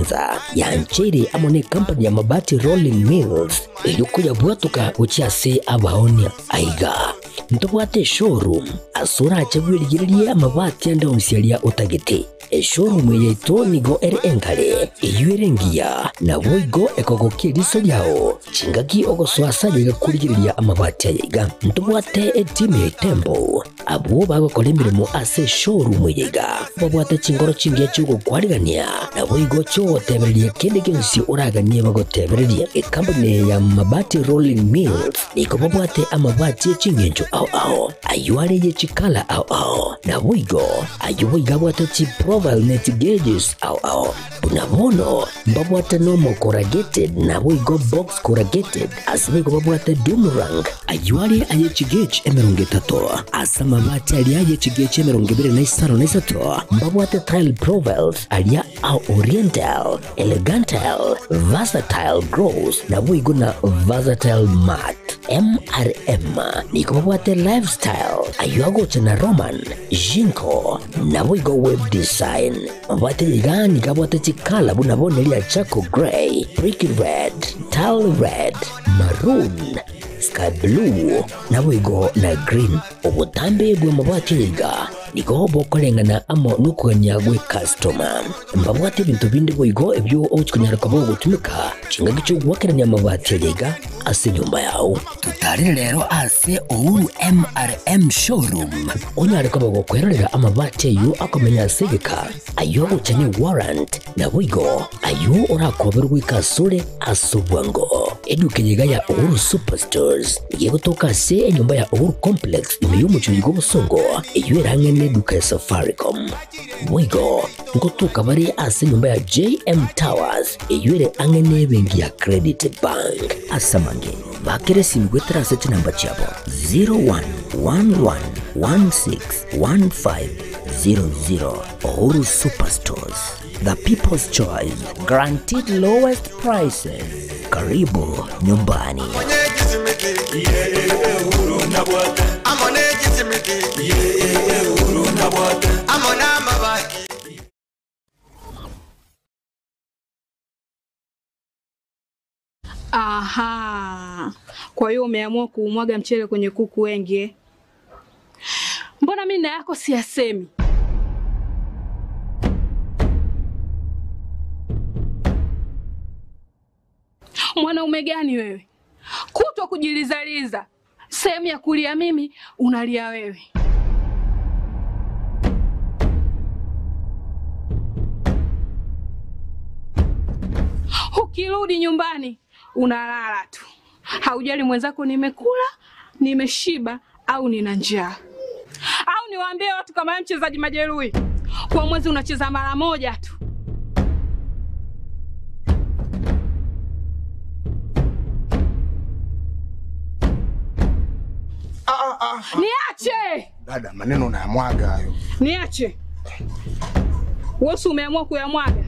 Nyanza yancheire amo necompany ya Mabati Rolling Mills eyio koyabwatoka gochia ase abaonia. Aiga ntobwate eshowroom ase orache bwerigererie amabati ande onsi aria otagete. Eshowroom eye yaito nigo ere enkare, eyio ere engiya, naboigo ekogokia eriso riao chingaki ogosoa ase ayaiga korigereria amabati ayaiga. Ntobwate etimu ya Itembo Abwo bagokora emeremo ase eshowroom eye iga babwate chinkoro chingiya chi'ogokwarigania, naboigo chi'ogotebereria kende gionsi oraganie bagotebererie. Ekampuni eye ya Mabati Rolling Mills nigo babwate amabati e ching'encho ao ao, ayio are ye chikala ao ao, naboigo ayio boigo abwate chiprofile ne chigauges ao ao. Buna bono mbabwate normal corrugated naboigo box corrugated, ase boigo babwate doom rank, ayio are aye chigauge 30, ase amabati aria aye chigauge 25 mbabwate tile profiles aria a oriental, elegantile, versatile gloss naboigo na versatile matte. MRM nigo babwate lifestyle, ayio agocha na Roman, Jinko, naboigo web design. Mabwate iga nigo abwate chikala buna bono eria charcoal grey, brick red, tile red, maroon, sky blue, naboigo na green. Obotambe bw'amabati aya iga nigo bokoreng'ana amo nokogania gw'ekastoma. Mbabwate ebinto binde boigo ebio ogochia konyara koba ogotumeka chingaki chi'ogoakerania amabati aya iga ase enyomba yao. Totarere rero ase Uhuru MRM Showroom onyare koba gokwerorera amabati ayio akomenya ase egeka, ayio agocha ne warrant, naboigo ayio orakoberwe goika asore ase obwango. Eduka eye iga ya Uhuru Superstores nigo egotoka ase enyomba ya Uhuru Complex ime y'omochie oyo bw'obosongo eyio ere ang'e neduka ya Safaricom. Boigo ngotoka bare ase enyomba ya JM Towers eyio ere ang'e nebenki ya Credit Bank. Ase amange, bakera esimi goetera ase chinamba chiabo 0111161500. Uhuru Superstores, the people's choice, guaranteed lowest prices. Karibu nyumbani. Aha. Kwa hiyo umeamua kuumwaga mchele kwenye kuku wengi eh? Mbona mimi na yako siyasemi? Mwanaume gani wewe? Kutwa kujilizaliza, sehemu ya kulia mimi unalia wewe. Ukirudi nyumbani unalala tu, haujali mwenzako nimekula, nimeshiba au nina njaa. Au niwaambie watu kama wewe mchezaji majeruhi, kwa mwezi unacheza mara moja tu. Niache, Dada, maneno unayamwaga hayo. niache. Wewe si umeamua kuyamwaga?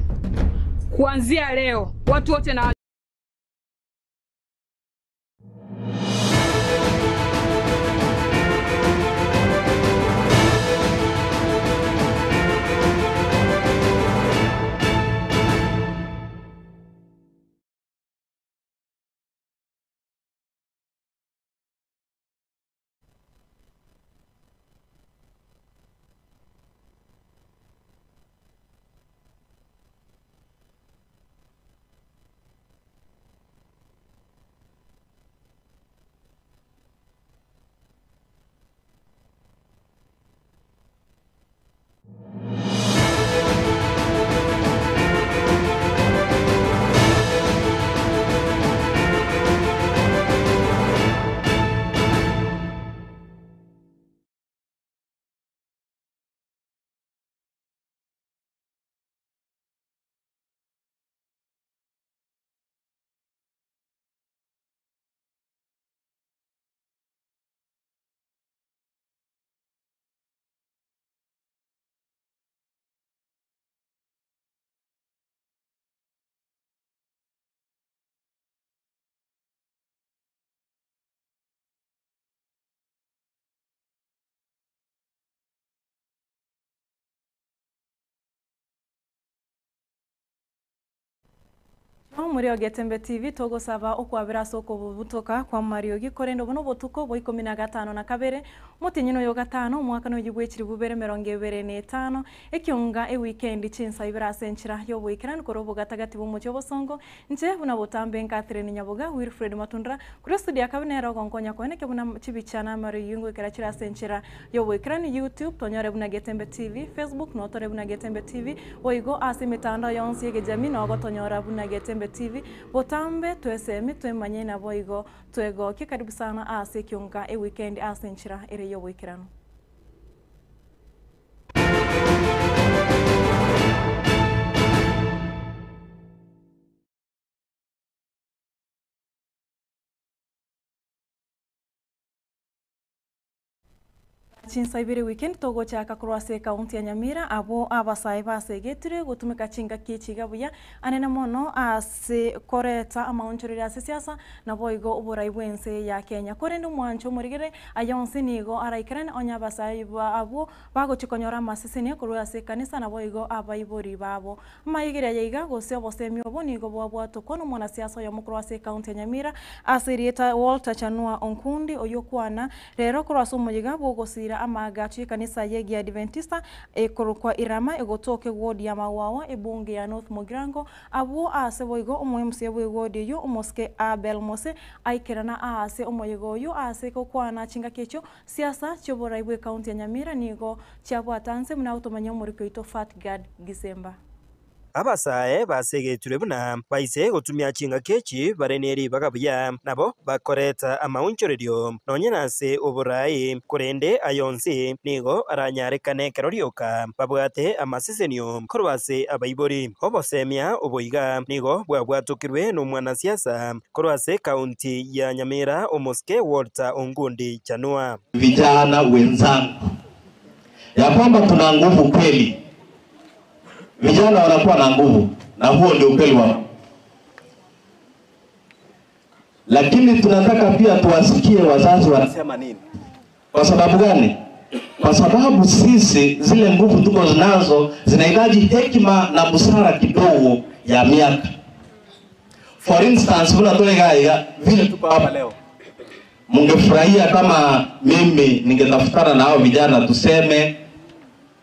Kuanzia leo watu wote na Omori o Getembe TV togosaba okwabera ase okobutoka kwa mariogi korende obo nobotuko bwa 52 motienyi oyo gatano omwaka noyo bwa 2025 ekionga ewikendi chinsa ibere ase enchera yoboikeranu korwa obogatagati bwa omochie obosongo nche buna botambe Catherine Nyaboga Wilfred Matundura kuri studio akabe nere ogonkonya koeneke buna chibicha na amariogi ngoikera chire ase enchera yoboikeranu YouTube tonyore buna Getembe TV, Facebook notore buna Getembe TV, boigo ase emitandao yonsi egejami nogotonyora buna Getembe TV. Botambe twesemi twemanye naboigo twegokie. Karibu sana ase ekionga ewikendi ase enchera ere yoboikeranu. Chinsa ibere weekend togochaka korwa ase ekaunti ya Nyamira abo abasae basegetire gotumeka chingaki chiga buya anene mono ase koreta amaonchoreri ase siasa naboigo oborai bwense ya Kenya korende omwancho omorigere ayonsi nigo araikerane onya abasae abwo bagochikonyora amaseseni korwa ase ekanisa naboigo abaibori babo amaigere yaiga gose obosemi obo nigo bwabwatokwa na omwanasiasa oyomo korwa ase ekaunti ya Nyamira ase erieta Walter Chanua Onkundi oyokwana rero korwa ase omoyiga bwogosira amagacho y'ekanisa y'egia Adventista ekorokwa Irama egotoka eward ya Mawawa ebunge ya North Mugirango abwo ase boigo omo MCA bwa eward eyo omosike Abel Mose aikerana ase omoyiga oyo ase gokwana chingaki echio siasa chioborai bwa ekaunti ya Nyamira nigo chiabwatanse buna gotomanya omoriko oito Fatgad Gisemba. Abasae basegetire buna baise gotumia chingaki echi bare neribaga buya nabo bakoreta amaonchorerio nonye nase oborai korende ayonsi nigo aranyarekane ekero rioka babwate amasesenio korwa ase abaibori obosemia oboiga nigo bwabwatokirwe na omwanasiasa korwa ase ekaunti ya Nyamira omosike Walter Ongundi Chanua. Vijana wenzangu, ya kwamba tuna nguvu kweli. Vijana wanakuwa na nguvu, na huo ndio ukweli wao, lakini tunataka pia tuwasikie wazazi wanasema nini. Kwa sababu gani? Kwa sababu sisi zile nguvu tuko nazo zinahitaji hekima na busara kidogo ya miaka. For instance, vula tulegaiga vile tuko hapa leo, mungefurahia kama mimi ningetafutana na hao vijana tuseme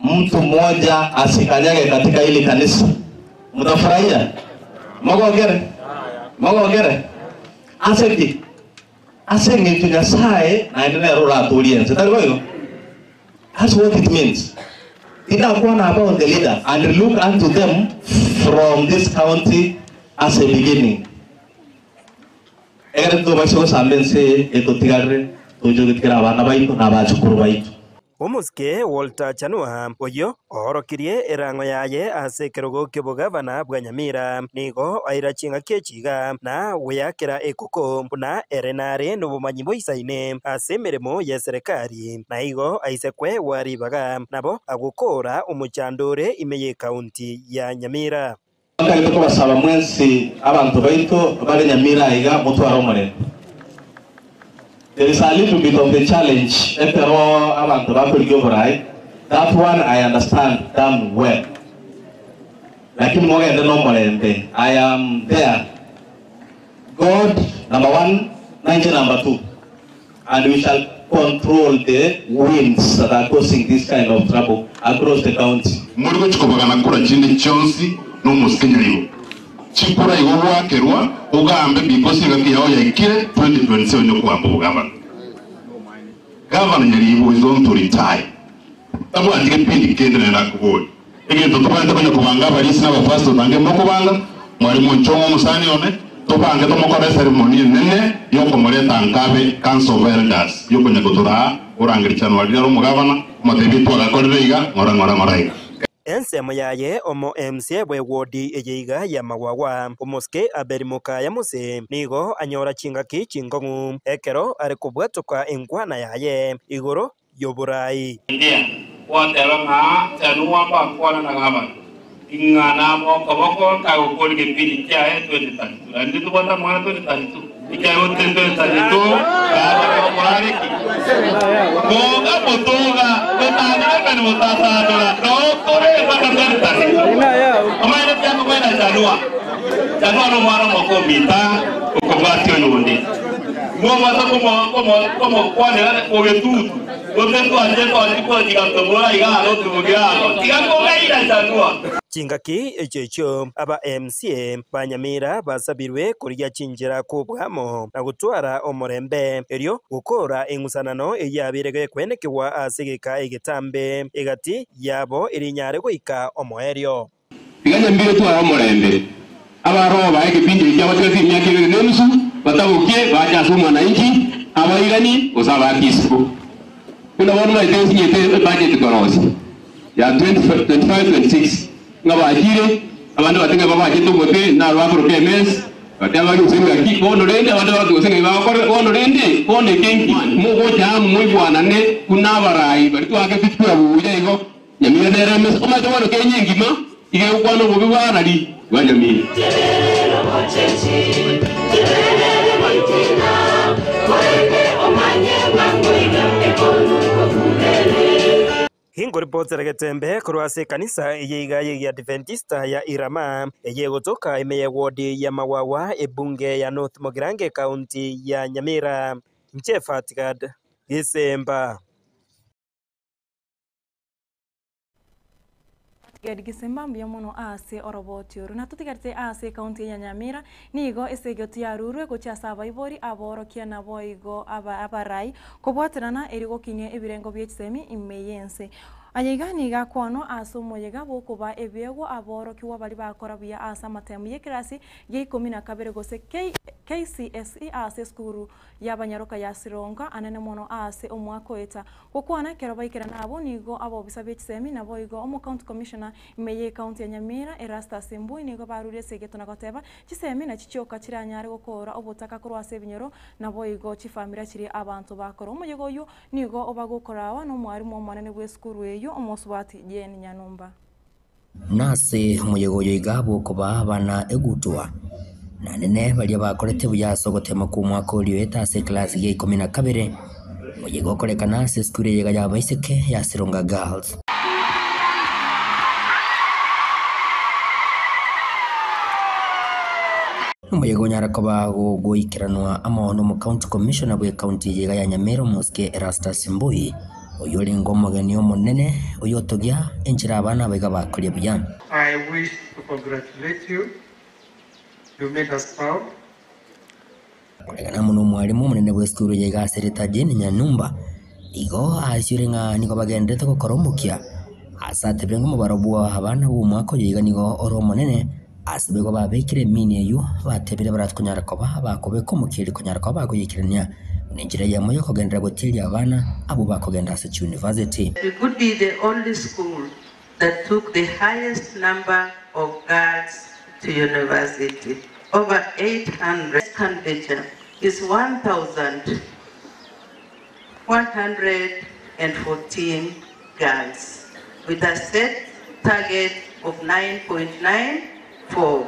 mtu mmoja asikanyage katika hili kanisa, mtafurahia? Mogogere mogogere aseki ase ng'encho Nyasaye naende nere oratorie ense tari boigo. That's what it means. Tidakwana about the leader and look unto them from this county as a beginning. Egere tubaise gosamba ense etotigarire tojogetigera abana baito na abachukuru baito. Omosike Walter Chanua oyo oorokirie erango yaye ase ekerogo ki'obogavana bwa Nyamira nigo aira chingaki echiga na gweyakera ekoko buna ere nare nobomanyi boisaine ase emeremo ya serikali na igo aisekwe waribaga nabo agokora omochandore ime ye ekaunti ya Nyamira. Kare tukobasaba mwensi abantu baito bare Nyamira iga mutware omorembe. There is a little bit of a challenge ekero abantu bakorigia oborai. That one I understand damn well. Lakini mogende no omorembe. I am there. God number one, Niger number two. And we shall control the winds that are causing this kind of trouble across the county. Muri gochikobagana kura chinde chonsi n'omusike nyaribo chikura igo bwakerwa ugambe because ngaki yao yaikire 2027 nyokuamba obugavana. Gavana Nyaribo is going to retire tabwatike pindi kende nenda kubori egento tubante konya kubanga abalisi n'abapasto bange mokubanga mwalimu nchongo omusani one tubange tomokore ceremony nene yokomoreta nkabe council of elders yokonya gotura orangerichano walira omugavana omotebi twagakorire iga ng'ora ng'ora ng'ora iga. Ensemo yaye omo MCA bwe wodi eyeiga ya Mawawa omosike Abel Mukaya Mose nigo anyora chingaki chingong'u ekero ari kobwatoka enkwana yaye igoro yoborai. Ndia wateba ng'a chanua bakwana na gavana ing'ana moko boko kagokori gepindi kiaye 2032 andi tubwata mwana 2032 ikayo 2032 gavana okorareki goga motoga gotandora ni motasandora no kore mpaka 2032 amaene tiako kwenda chanua. Chanua no mwana mokomita okobwati oyonde. Mwomata komokwanera ogetutu. Gote twanje twanje twajiga tomora iga aro tubugira. Tiga kogaira chanua. Chingaki echo echo aba MCA banyamira basabirwe kurigia chinjira kubwamo na gutwara omorembe erio gukora eng'usanano eyabire kwenekewa ase geka egetambe egati yabo erinyare goika omoerio tiganya mbire twara omorembe abaroba bae kipindi kia batigati emiaka ebere na enusu batabukie bacha ase omwananchi abairani gose abakisiku buna bono maete osinyete ebudget korosia ya 25 26 nga bachire abandu batinga babachete omote naro bakoroka emesi bate abari gosenga ki bono rende abandu bagosenga bakore bono rende bono ekenki mugocha muibwanane kuna abarai bari twake tuchukura buya igo Nyamira nere emesi omache bono Kenya engima ige gokwana obobe bwarari bwa Nyamira. Hingoripotera getembe korwa ase ekanisa eyeiga ya Adventista ya Irama eyegotoka ime ya wodi ya Mawawa ebunge ya North Mugirango county ya Nyamira Nchefatigad Gisemba. Gisemba mbuya mono ase oroboti oru na tutigarite ase county ya Nyamira nigo esegoti ya rurwe gochia ase abaibori aborokia nabo igo abarai kobwaterana eri gokinya ebirengo bia chisemi ime yense ayeiga niga kwano ase omoyega bokoba ebiegwa aborokiwa bari bakora buya ase amatemu ya ekerasi gia 12 gose KCSE ase esukuru y'abanyaroka ya Sironga anene mono ase omwaka oeta gokwana ekero baikera nabo nigo abobisa bia chisemi nabo igo omo county commissioner ime ye county ya Nyamira Erastus Mbui nigo barure esegeto na goteba chisemi na chichioka chiranyare gokora obotaka korwa ase ebinyoro nabo igo chifamira chiri abantu bakora omoyega oyo nigo obagokorawa n'omwarimu omonene bwa esukuru eyo omosubati Jane Nyanumba. Nase omoyega oyo iga bokoba abana egutwa na nene baria bakorete buya ase ogotema kwa omwaka orio oete ase eklasi ya 12 moyega okorekana ase esukuru eyega ya baiseke ya Sironga Girls. Omoyega onyara koba gogoikeranwa amo na omo county commissioner bwa county eyega ya Nyamira omosike Erastus Mbui oyo orenga omogeni omonene oyo otogia enchera abana abaiga bakoria buya. I wish to congratulate you. You made us proud. Koregana muno omwarimu omonene bwa esukuru yaiga asereta Jane Nyanumba igo aciure ng'a nigo bagendete gokora omokia ase atebire ng'a omobaro bwa abana bwa omwaka oyo iga nigo ore omonene ase baigo babekire emini eywo batebire barakonyara koba bakobeka omokia eri konyara koba bakoyekerania nenchera eyemo yokogendera goteria abana abo bakogenda ase university. We could be the only school that took the highest number of girls to university. Over 800 expenditure is 1,114 girls with a set target of 9.94.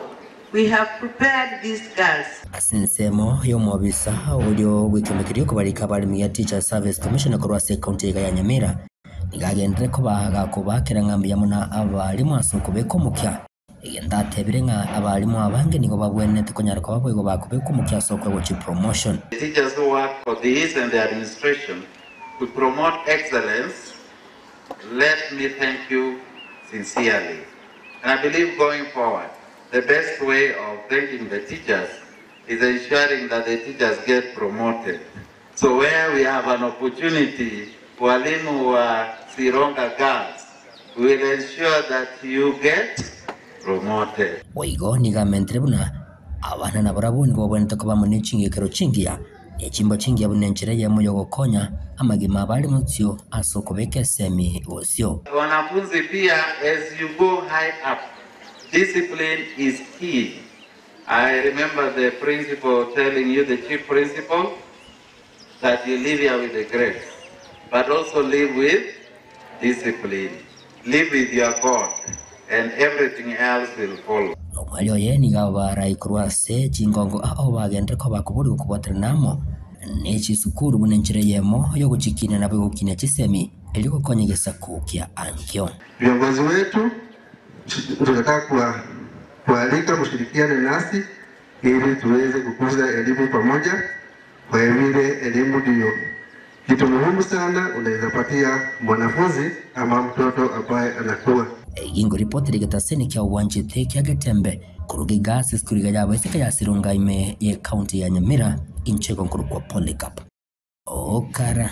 We have prepared these girls. Asensemo y'omwobisa orio gwikemekerio kobarika abarimi ya Teacher Service Commission korwa ase county ya Nyamira nigagendere koba gakobakera ng'ambi yamo na abarimu ase okobeka omokia egenda atebire ng'a abarimu abange nigo babwenete konyara koba boigo bakobeka omokia ase okwegochi promotion. The teachers who work for this and the administration to promote excellence, let me thank you sincerely. And I believe going forward, the best way of thanking the teachers is ensuring that the teachers get promoted. So where we have an opportunity, walimu wa Sironga Girls, we will ensure that you get promoted. Boigo nigamentere buna abana nabarabwo nigo babwenete koba nechingekero chingiya echimbo chingiya buna enchera eyemo yogokonya amagima abari mutsio ase okobeka esemi bosio. Wanafunzi pia, as you go high up, discipline is key. I remember the principal telling you, the chief principal, that you live here with the grace, but also live with discipline. Live with your God, and everything else will follow. Omwali oye niga baraikorwa ase chingongo ao bagendere ko bakobori gokobwatana namo nechisukuru buna enchera eyemo yogochikina nabo egokinia chisemi eri gokonyegesa kukia ankio. Viongozi wetu tunataka kualika mshirikiane nasi ili tuweze kukuza elimu pamoja, kwa vile elimu ndiyo kitu muhimu sana unaweza patia mwanafunzi ama mtoto ambaye anakuwa. Gingo ripoti rigetaseni kia wanjete kia Getembe kuruga igasi skuriga yabo eseka ya Sirunga ime ye county ya Nyamira inchego nkuru kwa Polycarp Okara.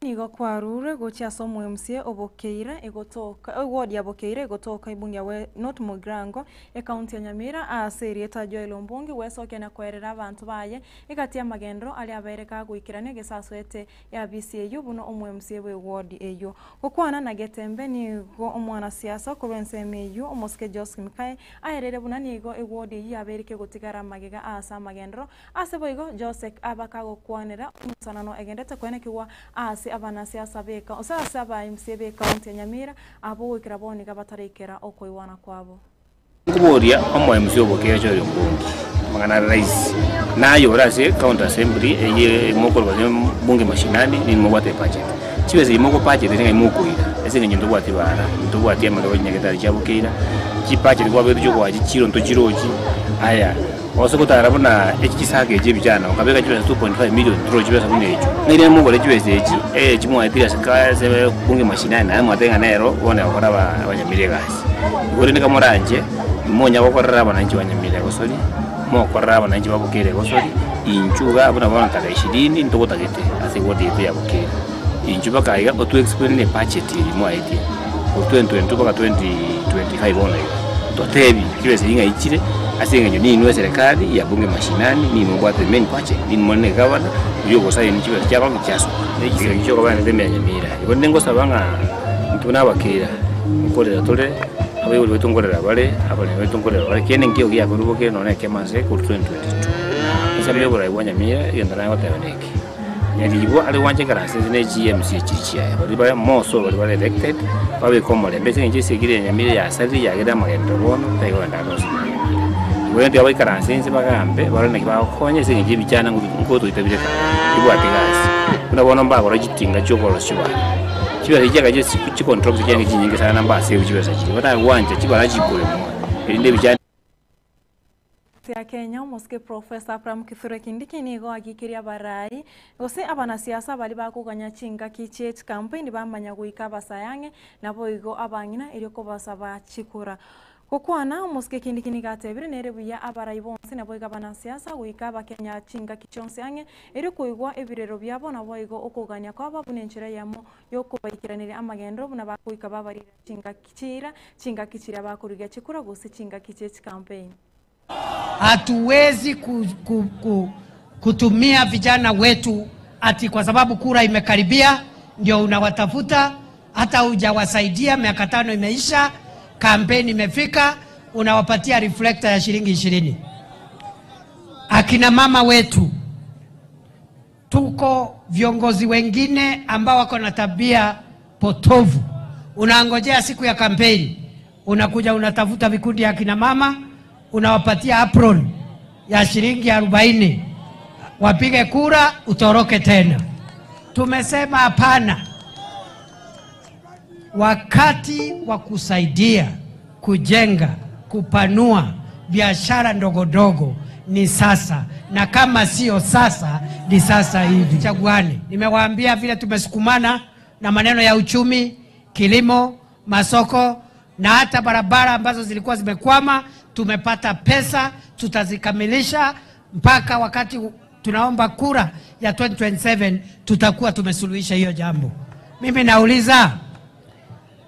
Nigo kwarure gochia ase omwe obokeire egotoka eward ya Bokeire egotoka ibunge we North Mugirango ekaunti ya Nyamira ase erieta Joel Ombongi wesokia na kwerera abantu baye egati amagendero ari abereka goikerania egesasoete ya BCAU buno omwe MC we ward eyo gokwana na Getembe nigo omwana siasa korwa ensemo eywo omosike Joseph Mikae aerere buna nigo eward eywo yabereke gotigara amagega ase amagendero ase boigo Joseph abakagokwanera omosanano egendete kwenekigwa ase abanasiasa beka osasa aba MCA be county ya Nyamira abo goikera boniga batarekera okoiwana kwabo. Nkuboria omo MC Obokeire Joel Ombongi mang'ana rais nayo ase county assembly eye mokorwa bunge mashinani ni mobwate budget chibesa imoko budget ninga imokoira ase ng'enyo ntobwati bara ntobwati amarwa nyagetari chia Bokeire chibudget kwabetu chokwachi chiro ntochirochi aya osokotara buna echisaka echi ebijana okabeka chibesa 2.5 million tro chibesa buna echo nire mugore chibesa echi chimwaetire ase bunge mashinani naye mwatenga nero bone gokora abanyamire egasi igoro nikamoranje monya gokorera abananchi banyamire gosori mokorera abananchi babokere gosori inchuga buna bono tarehe 20 ntogotagete ase ward yetu ya Bokeire inchu bakaiga otu explain ne budget eri mwaetie 2022 mpaka 2025 bono iga totebi chibesa ing'a ichire ase eng'encho ninwe serikali ya bunge mashinani ninwe mbwate main budget ninwe monene gavana oyo ogosaini chibesa chiakongi chiasoka ekisegi chiokobaenete ime ya Nyamira igo ningosaba ng'a intwe nabakeira nkorera tore abaibori baitu nkorera bare abaremi baitu nkorera bare kende nkio giakorwa Bokeire nonye ekemo ase korwa 2022 ase oborai bwa Nyamira egento nagoteba neke Nyaribo are gwancha ekarasi ase ne GMC chiri chiaye bari bare moso bari bare elected babeka omorembe ase eng'encho esegi ya Nyamira yasarire yagere amagendero bono taigoenda ase Nyamira igo rende abaikaranse inse bagambe barore naki bagokonya ase eng'encho ebichana ngotoitabire kare ibwate gasi buna bono mbagora chitinga chiokorosia chibara chibesa chiagacha chicontract chiange chinyinge sana mbaseu chibesa chiria batagwancha chibara chikoremwa erinde ebichana. Ya Kenya omosike Professor Abraham Kithure Kindiki nigo agikeria abarai gose abanasiasa bari bakoganya chingaki chie chikampeni bamanya goika abasayang'e nabo igo abang'ina erio kobasaba chikura. Gokwana omosike Kindiki nigo atebire nere buya abarai bonsi nabo igo abanasiasa goika abakenya chingaki chionsi ang'e erio koigwa ebirero biabo nabo igo okogania kwabo buna enchera eyemo yokobaikeraneria amagendero buna bagoika babarire chingaki chira chingaki chiria bakorigia chikura gose chingaki chie chikampeni. Hatuwezi ku, ku, ku, kutumia vijana wetu ati kwa sababu kura imekaribia ndio unawatafuta, hata hujawasaidia. Miaka 5 imeisha, kampeni imefika, unawapatia reflector ya shilingi 20. Akina mama wetu, tuko viongozi wengine ambao wako na tabia potovu. Unaangojea siku ya kampeni, unakuja unatafuta vikundi ya akina mama, unawapatia apron ya shilingi 40 wapige kura, utoroke tena. Tumesema hapana. Wakati wa kusaidia kujenga, kupanua biashara ndogo ndogo ni sasa, na kama sio sasa ni sasa hivi. Chaguani, nimewaambia vile tumesukumana na maneno ya uchumi, kilimo, masoko na hata barabara ambazo zilikuwa zimekwama. Tumepata pesa, tutazikamilisha mpaka wakati tunaomba kura ya 2027 tutakuwa tumesuluhisha hiyo jambo. Mimi nauliza,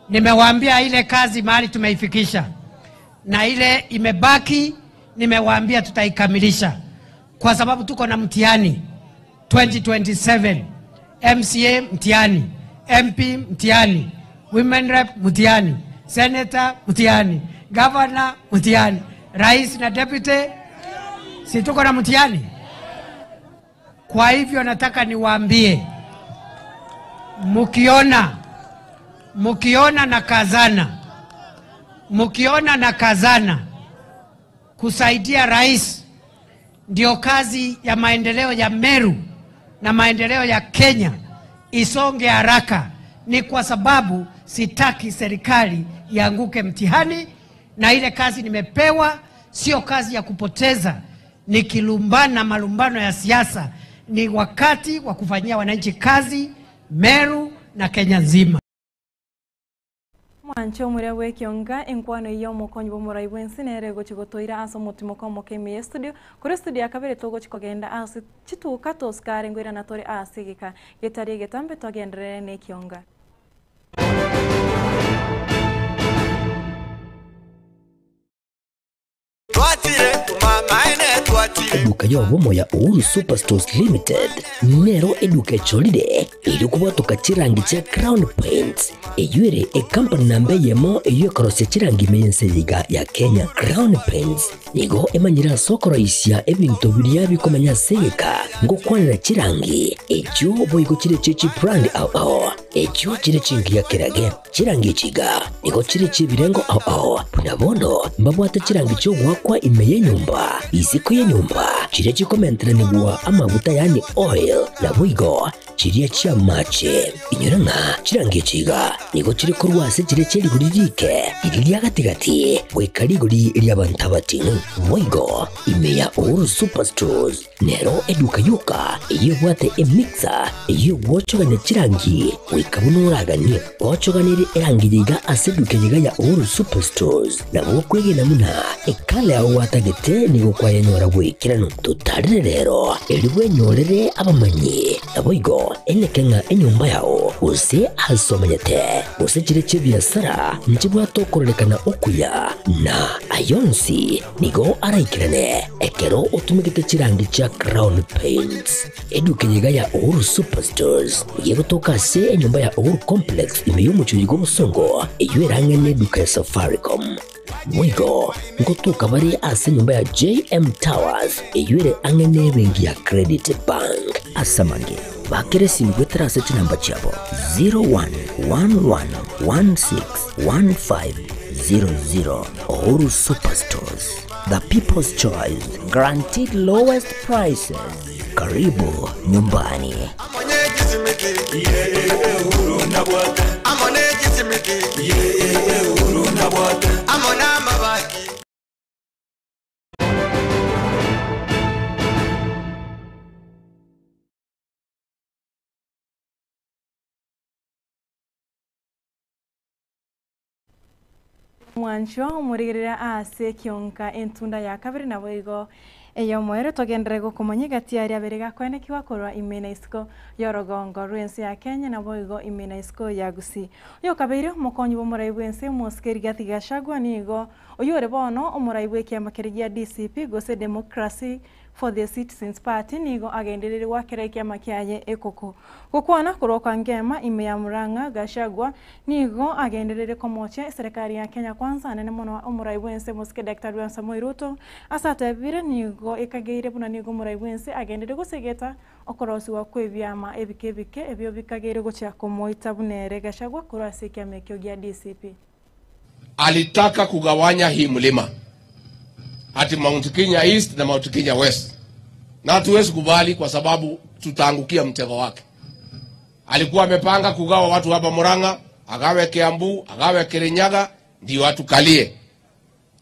nimewaambia ile kazi mahali tumeifikisha na ile imebaki, nimewaambia tutaikamilisha, kwa sababu tuko na mtihani 2027 MCA mtihani, MP mtihani, women rep mtihani, senator mtihani, governor mtihani, rais na deputy, si tuko na mtihani? Kwa hivyo nataka niwaambie, mukiona na kazana, mukiona na kazana kusaidia rais, ndio kazi ya maendeleo ya Meru na maendeleo ya Kenya isonge haraka. Ni kwa sababu sitaki serikali ianguke mtihani, na ile kazi nimepewa sio kazi ya kupoteza nikilumbana malumbano ya siasa. Ni wakati wa kufanyia wananchi kazi Meru na Kenya nzima. Mwancho omuria bwa ekionga enkwano eywo omokonyi bwa omorai bwa ense nere egochi gotoira ase omotimo kwa omoka ime ya estudio kore estudio ya kabere togochi kogenda ase chituka tosikare ngoirana tore ase egeka getari egetambe twagenderere na ekionga. Eduka y'obomo ya Uhuru Superstores Limited nero eduka echorire erio kobwatoka chirangi chia Crown Paints eywo ere ecompany namba eyemo eywo ekorosia chirangi ime y'ense eye iga ya Kenya. Crown Paints nigo emanyire ase okoroisia ebinto biria bikomenya ase egeka ngokwanera chirangi echio boigo chire chie chibrand ao ao echio chire chingiya kerage. Chirangi echi iga nigo chire chi'ebirengo ao ao, buna bono mbabwate chirangi chi'ogoakwa ime y'enyomba, isiko y'enyomba, chiria chikomenteranigwa amaguta yaani oil, naboigo chiria chi'amache. Inyora ng'a chirangi echi iga nigo chire korwa ase chiria chie rigori riike, riria ria gati-gati, goika rigori ri'abanto abating'u. Boigo ime ya Uhuru Superstores Nero eduka yoka eyio ebwate emixer eyio egwochogania chirangi goika buna oraganie. Ochoganerie erangi yaiga ase eduka eyeiga ya Uhuru Superstores nabo okwegena buna ekala yao gwatagete nigo kwayenyora goikeranu. Totarire rero erio bwenyorere abamanyi naboigo eneke ng'a enyomba yao gose ase omenyete gose chire chi'ebiasara nchibwate okororekana okuya na ayonsi Nigo araikerane ekero otumegete chirangi chia Crown Paints. Eduka eye iga ya Uhuru Superstores nigo egotoka ase enyomba ya Uhuru Complex ime y'omochie oyo bw'obosongo eyio ere ang'e n'eduka ya Safaricom. Boigo ngotoka bare ase enyomba ya JM Towers eyio ere ang'e n'ebenki ya Credit Bank. Ase amange, bakera esimi goetera ase chinamba chiabo 01111615 00 Uhuru Superstores, the people's choice, guaranteed lowest prices. Karibu nyumbani. Omwanchwa omorigereria ase ekionka entunda ya kabere naboigo eyomoerio togenderere gokomanya egati aria abere gakoenekiwa korwa ime na isiko yorogongo rw'ense ya Kenya naboigo ime na isiko ya Gusii. Oyokabeire omokonyi bw'omorai bw'ense omosike Rigathi Gachagua nigo oyio ore bono omorai bw'ekiama keria gia DCP gose Democracy for the Citizens Party nigo agendereire goakera ekiama kiaye ekoko. Gokwana korwa kwa Ngema ime ya Murang'a, Gachagua nigo agendereire komochia eserekari ya Kenya Kwanza anene mono omorai bwense omosike Daktari William Samoei Ruto ase atebire nigo ekageire buna nigo omorai bwense agendereire gosegeta okorosiwa kwebiama ebike ebike ebio bikageire gochia komoita buna ere Gachagua korwa ase ekiama ekio gia DCP. Alitaka kugawanya hii mlima ati Mount Kenya East na Mount Kenya West, na hatuwezi kubali kwa sababu tutaangukia mtego wake. Alikuwa amepanga kugawa watu hapa Murang'a, agawe Kiambu, agawe Kirinyaga, ndio atukalie.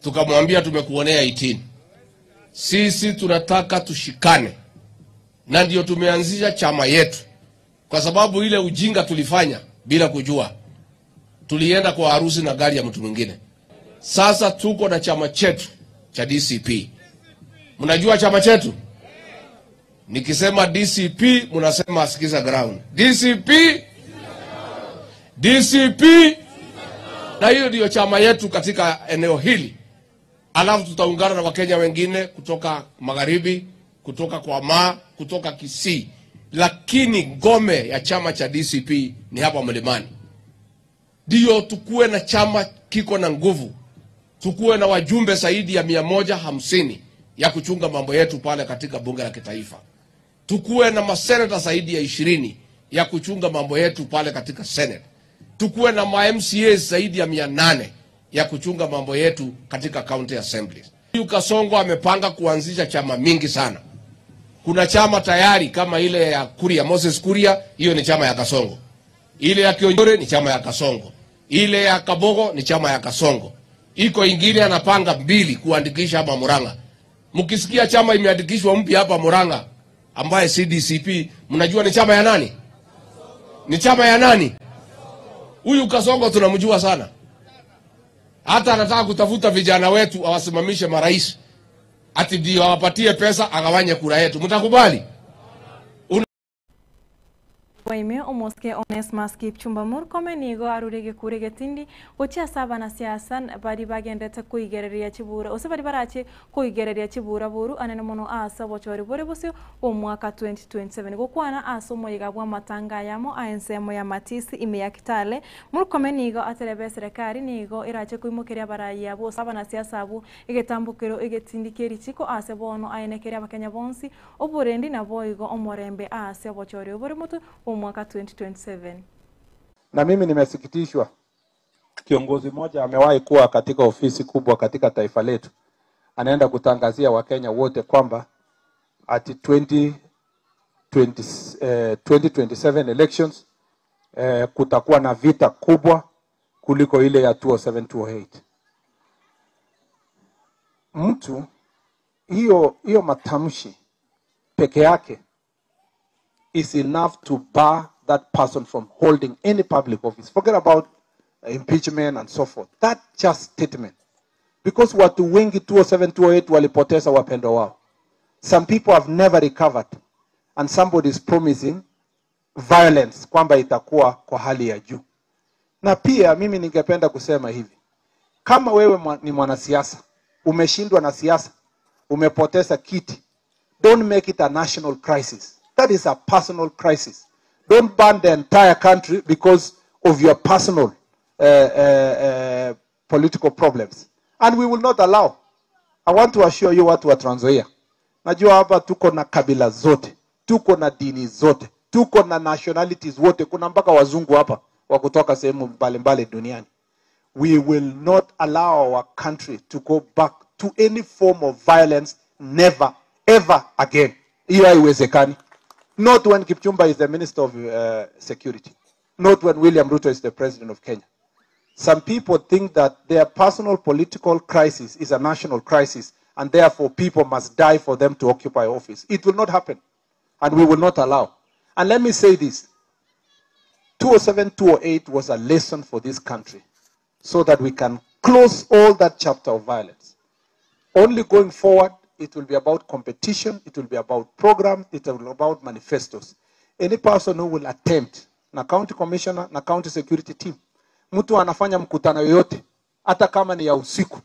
Tukamwambia tumekuonea 18. Sisi tunataka tushikane, na ndio tumeanzisha chama yetu, kwa sababu ile ujinga tulifanya bila kujua, tulienda kwa harusi na gari ya mtu mwingine. Sasa tuko na chama chetu cha DCP. Mnajua chama chetu? Nikisema DCP mnasema sikiza ground. DCP, DCP, na hiyo ndiyo chama yetu katika eneo hili. Alafu tutaungana na Wakenya wengine kutoka magharibi, kutoka kwa ma, kutoka Kisii, lakini ngome ya chama cha DCP ni hapa Mlimani. Ndiyo tukuwe na chama kiko na nguvu, tukuwe na wajumbe zaidi ya 150 ya kuchunga mambo yetu pale katika bunge la kitaifa, tukuwe na maseneta zaidi ya 20 ya kuchunga mambo yetu pale katika Senate, tukuwe na ma MCAs zaidi ya 800 ya kuchunga mambo yetu katika county assemblies. Huyu Kasongo amepanga kuanzisha chama mingi sana. Kuna chama tayari kama ile ya Kuria, Moses Kuria, hiyo ni chama ya Kasongo. Ile ya Kionjore ni chama ya Kasongo, ile ya Kabogo ni chama ya Kasongo, iko ingine anapanga mbili kuandikisha hapa Murang'a. Mkisikia chama imeandikishwa mpya hapa Murang'a ambaye CDCP, mnajua ni chama ya nani? Ni chama ya nani? Huyu Kasongo tunamjua sana, hata anataka kutafuta vijana wetu awasimamishe marais, ati ndio awapatie pesa agawanye kura yetu. Mtakubali? Waime omoske Onesmus Kipchumba Murkomen nigo arure gikure getindi gochia ase abanasiasa bari bagendete koigereria chibura ose bari barache koigereria chibura boru anene mono ase obochori bore bosio bwa omwaka 2027 gokwana ase omoyiga bwa amatanga ayamo a ensemo ya Matisi ime ya Kitale. Murkomen nigo aterebe eserekari nigo erache koimokeria abarayia bose abanasiasa abwo egetambokero egetindi kia erichiko ase bono aenekere abakenya bonsi oborendi nabo igo omorembe ase obochori obore motwe bwa mwaka 2027. Na mimi nimesikitishwa, kiongozi mmoja amewahi kuwa katika ofisi kubwa katika taifa letu, anaenda kutangazia Wakenya wote kwamba ati 2027 elections kutakuwa na vita kubwa kuliko ile ya 2007 2008. Mtu hiyo matamshi peke yake is enough to bar that person from holding any public office. Forget about impeachment and so forth. That just statement. Because watu wengi 2007, 2008 walipoteza wapendwa wao. Some people have never recovered. And somebody is promising violence kwamba itakuwa kwa hali ya juu. Na pia mimi ningependa kusema hivi. Kama wewe ni mwanasiasa, umeshindwa na siasa, umepoteza kiti, don't make it a national crisis. That is a personal crisis. Don't burn the entire country because of your personal political problems. And we will not allow. I want to assure you watu wa Trans Nzoia. Najua hapa tuko na kabila zote, tuko na dini zote, tuko na nationalities wote, kuna mpaka wazungu hapa wa kutoka sehemu mbalimbali duniani. We will not allow our country to go back to any form of violence, never, ever again. Hiyo haiwezekani. Not when Kipchumba is the Minister of Security. Not when William Ruto is the President of Kenya. Some people think that their personal political crisis is a national crisis, and therefore people must die for them to occupy office. It will not happen, and we will not allow. And let me say this. 207, 208 was a lesson for this country so that we can close all that chapter of violence. Only going forward, it will be about competition, it will be about program, it will be about manifestos. Any person who will attempt, na county commissioner, na county security team, mtu anafanya mkutano yoyote, hata kama ni ya usiku,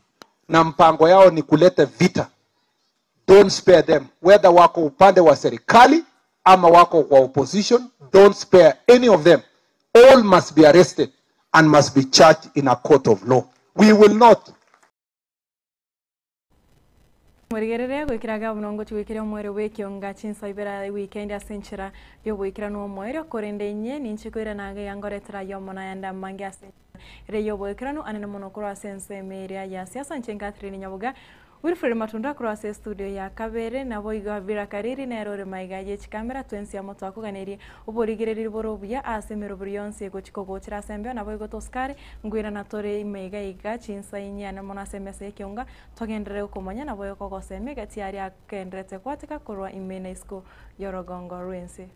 na mpango yao ni kuleta vita, don't spare them. Whether wako upande wa serikali ama wako kwa opposition, don't spare any of them. All must be arrested and must be charged in a court of law. We will not. Mwerigerere gwikiraga bunongo chigwikire omwero bw'ekionga chinsaibera weekend ase enchera y'oboikeranu omwero korende inye ninche koiranaga yangoretera yomona yanda mange ase ere y'oboikeranu anene mono korwa ase ensemo eria ya siasa nche Catherine Nyaboga Wilfred Matunda korwa ase studio ya kabere nabo igo Vera Kariri nero ore maiga ye chikamera twensi amo twakoganerie oborigereri bore obuya ase emerobori yonsi egochika gochera ase embeo nabo igo tosikare ngwirana tore imaiga iga chinsa inyane mono ase emesa ekionga togenderere gokomanya nabo ekogosema egati aria akenderete gwateka korwa ime na isiko yorogongo rwense.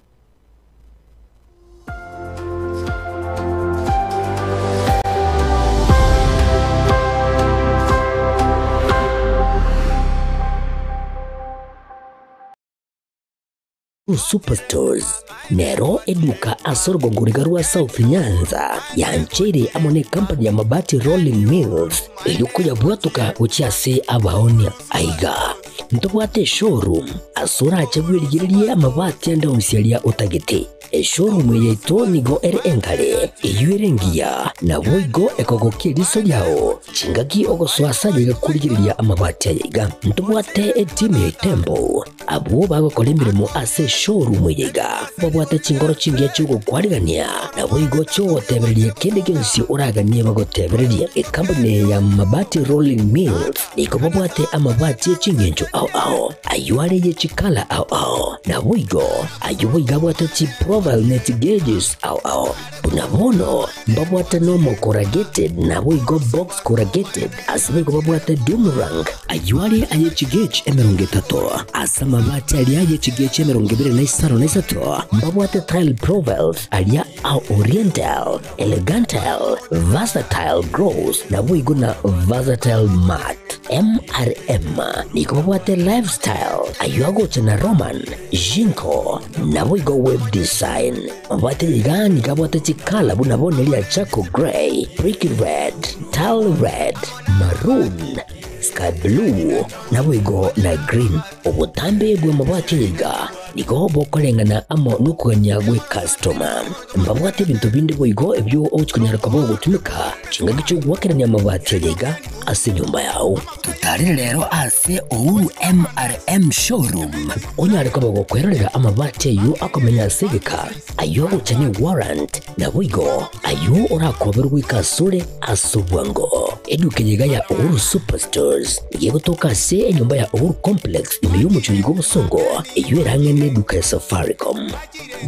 Superstores nero eduka asorogongoriga rwa South Nyanza yanchere amo ne company ya Mabati Rolling Mills eyuko yabwatuka gochia ase abaonia aiga ntobwate showroom asora achabwerigererie amabati ande onsiaria otagete. Eshowroom yaito nigo ere enkare eyu ere engiya nabo igo ekogokia eriso riao chingaki ogosoasa yegakurigereria amabati ayaiga. Ntobwate etimu ya Itembo abwo bagokora emirimo ase showroom eyaiga babwate chingoro chingiya chiogokwarigania nabo igo chiogotebereria kende gionsi oraganie bagotebereria. Ekampani ya Mabati Rolling Mills nigo babwate amabati echingencho ao ao, aywo are ye chikala ao ao, naboigo aywo boigo abwate chiprofile ne chigeges ao ao. Buna bono mbabwate normal corrugated naboigo box corrugated, ase boigo babwate doomerang aywo are aye chigauge 30, ase amabati aria aye chigauge 25, mbabwate tile profiles aria a oriental, elegantal, versatile gross naboigo na versatile mat. MRM nigo babwate lifestyle aywo agocha na Roman, Jinko naboigo web design. Mabwate iga nigo abwate chikala buna bono eria charcoal grey, brick red, tile red, maroon, sky blue naboigo na green. Obotambe bw'amabati iga nigo bokoreng'ana amo nokogania gwe customer. Mbabwate ebinto binde boigo ebio ogochikonyara koba ogotumeka chingaki chi'ogoakerania amabati aya iga ase enyomba yao. Totarire rero ase Uhuru MRM showroom onyare koba gokwerorera amabati ayio akomenya ase egeka, ayio agocha ne warrant, naboigo ayio orakoberwe goika asore ase obwango. Eduka eye iga ya Uhuru Superstores nigo egotoka ase enyomba ya Uhuru Complex ime y'omochie oyo bw'obosongo, eyio erang'e neduka ya Safaricom.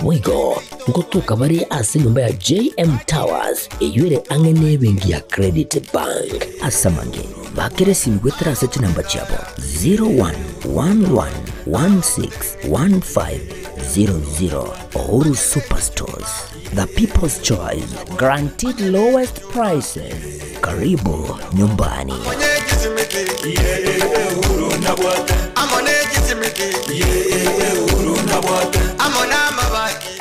Boigo ngotoka bare ase enyomba ya JM Towers eyio ere ang'e nebenki ya Credit Bank. Ase amange, bakera esimi goetera ase chinamba chiabo 0111161500. Uhuru Superstores, the people's choice, guaranteed lowest prices. Karibu nyumbani. Amona amabaki.